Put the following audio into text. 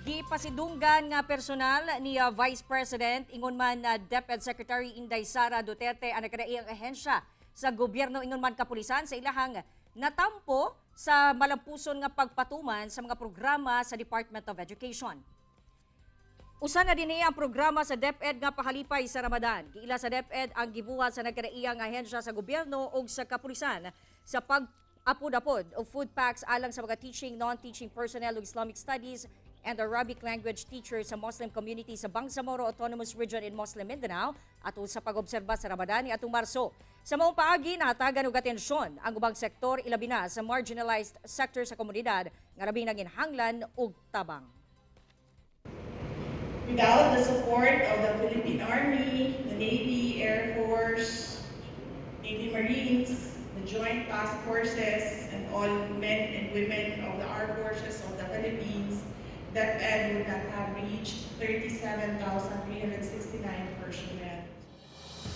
Gipasidunggan nga personal ni Vice President ingon man DepEd Secretary Inday Sara Duterte ang nagkadaiyang ahensya sa gobyerno ingon man kapulisan sa ilahang natampo sa malampuson nga pagpatuman sa mga programa sa Department of Education. Usa na dinhi ang programa sa DepEd nga pahalipay sa Ramadan. Giila sa DepEd ang gibuhat sa nagkadaiyang ahensya sa gobyerno ug sa kapulisan sa pag-apod-apod og food packs alang sa mga teaching, non-teaching personnel ug Islamic Studies and Arabic language teachers sa Muslim community sa Bangsamoro Autonomous Region in Muslim Mindanao ato sa pag-obserba sa Ramadan ni atong Marso. Sa maong paagi, nahatagan og atensyon ang ubang sektor, ilabi na sa marginalized sector sa komunidad nga labing nanginhanglan og tabang. Without the support of the Philippine Army, the Navy, Air Force, Navy Marines, the Joint Task Forces, and all men and women of the Armed Forces of the Philippines, DepEd would not have reached 37,369